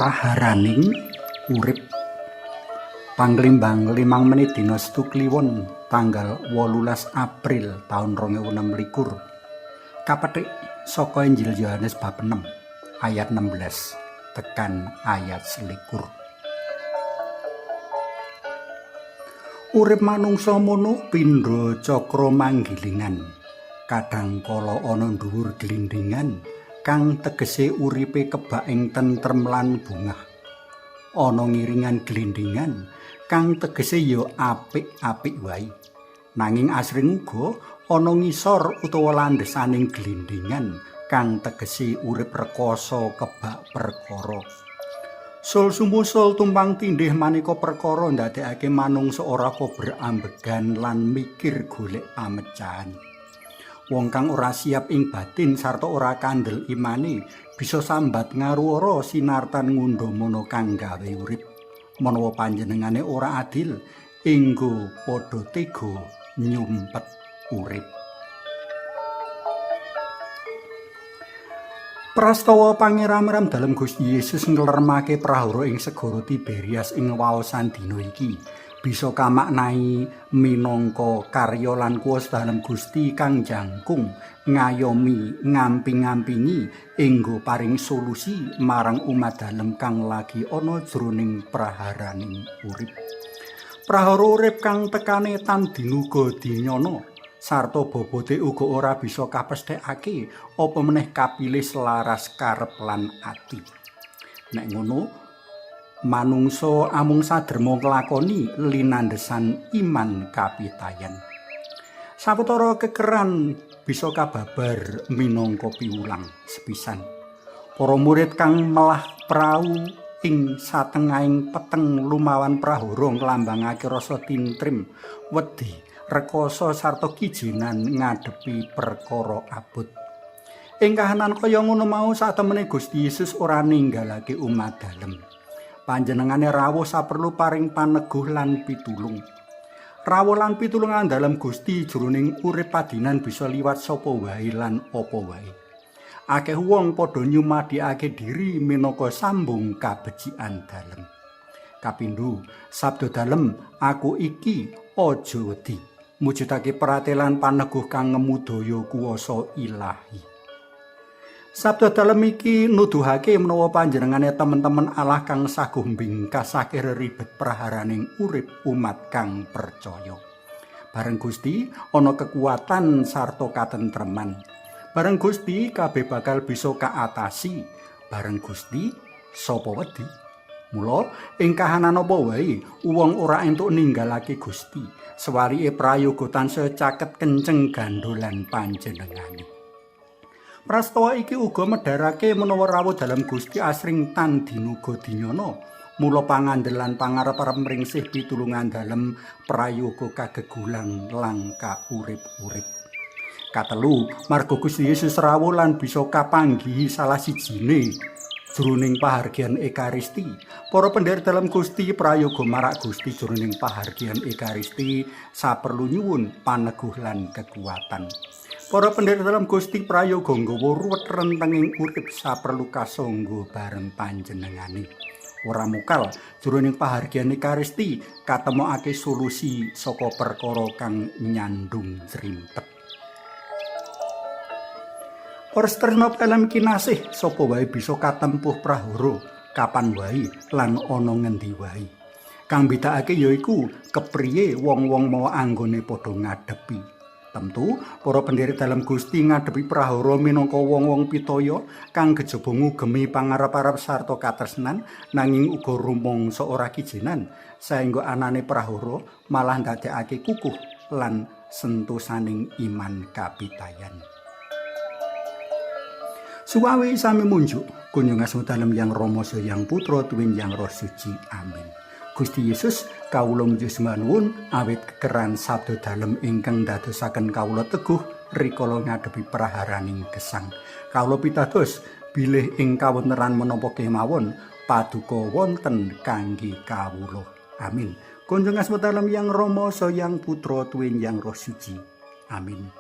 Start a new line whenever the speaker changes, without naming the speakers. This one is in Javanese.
Praharaning urip Panglimbang 5 menit dina Setu Kliwon tanggal 18 April taun 2026 kapethik saka Injil Yohanes bab 6 ayat 16 tekan ayat 21. Urip manungsa mono pindha cakra manggilingan, kadang kala ana dhuwur glindingan kang tegese uripe kebak ing tentrem lan bungah. Ana ngiringan glindingan kang tegese ya apik-apik wae. Nanging asring uga ana ngisor utawa landhesaning glindingan kang tegese urip rekoso kebak perkara. Sul sumusul tumpang tindih maneka perkara ndadekake manungsa ora kober ambegan lan mikir golek pamecahan. Wong kang ora siap ing batin sarta ora kandel imane bisa sambat ngaruara sinartan ngundhamana kang gawe urip. Menawa panjenengane ora adil, enggo padha tega nyumpet urip. Prastawa pangeram-ram dalem Gusti Yesus ngleremake prahara ing segara Tiberias ing waosan dina iki bisa kamaknai minangka karya lan kuwasa dalem Gusti kang jangkung ngayomi ngamping-ngampingi enggo paring solusi marang umat dalem kang lagi ana jroning praharaning urip. Prahara urip kang tekane tan dinuga dinyana sarta bobote uga ora bisa kapesthekake apa meneh kapilih selaras karep lan ati. Nek ngono, manungsa amung saderma nglakoni linandhesan iman kapitayan. Sawetara kekeran bisa kababar minangka piwulang sepisan. Para murid kang melah prau ing satengahing peteng lumawan prahara nglambangake rasa tintrim, wedi, rekoso sarta kijinan ngadepi perkara abot. Ing kahanan kaya ngono mau satemene Gusti Yesus ora ninggalake umat dalem. Panjenengane rawuh saperlu paring paneguh lan pitulung. Rawuh lan pitulungan dalem Gusti jroning urip padinan bisa liwat sapa wae lan apa wae. Akeh wong padha nyumadhikake diri minangka sambung kabecikan dalem. Kapindho, sabda dalem aku iki aja wedi. Mujudake pratelan paneguh kang ngemudaya kuwasa ilahi. Sabda dalem iki nuduhake menawa panjenengane temen-temen Allah kang saguh mbingkasake reribet praharaning urip umat kang percaya. Bareng Gusti ana kekuatan sarta katentreman. Bareng Gusti kabeh bakal bisa kaatasi. Bareng Gusti sapa wedi? Mula ing kahanan apa wae wong ora entuk ninggalake Gusti. Sewalike prayoga tansaya caket kenceng gandolan panjenengane. Prastawa iki uga medharake menawa rawuh dalem Gusti asring tan dinuga dinyana. Mula pangandelan pangarep-arep mringsih pitulungan dalem prayoga kagegulang langka urip-urip. Katelu, marga Gusti Yesus rawuh lan bisa kapanggihi salah sijine jroning pahargyan Ekaristi. Para pendherek dalem Gusti prayoga marak Gusti jroning pahargyan Ekaristi saperlu nyuwun paneguh lan kekuatan. Para pendherek dalem Gusti prayoga nggawa ruwet rentenging urip saperlu kasangga bareng panjenengane. Ora mokal jroning pahargyan Ekaristi katemokake solusi saka perkara kang nyandung jrimpet. Para tresna dalem kinasih, sapa wae bisa katempuh prahara kapan wae lan ana ngendi wae. Kang mbedakake yaiku kepriye wong-wong mau anggone padha ngadepi. Tentu para pendherek dalem Gusti ngadepi prahara minangka wong-wong pitaya kang kejaba ngugemi pangarep-arep sarta katresnan, nanging uga rumangsa ora kijinan saengga anane prahara malah ndadekake kukuh lan sentosaning iman kapitayan. Suwawi sami munjuk kunjung asma dalem Yang Rama Yang Putra tuwin Yang Roh Suci. Amin. Gusti Yesus, kawula muji nuwun awit kekeran sabda dalem ingkang ndadosaken kawula teguh rikala ngadepi praharaning gesang. Kawula pitados bilih ing kawontenan menapa kemawon paduka wonten kangge kawula. Amin. Kunjung asma dalem Yang Rama Yang Putra tuwin Yang Roh Suci. Amin.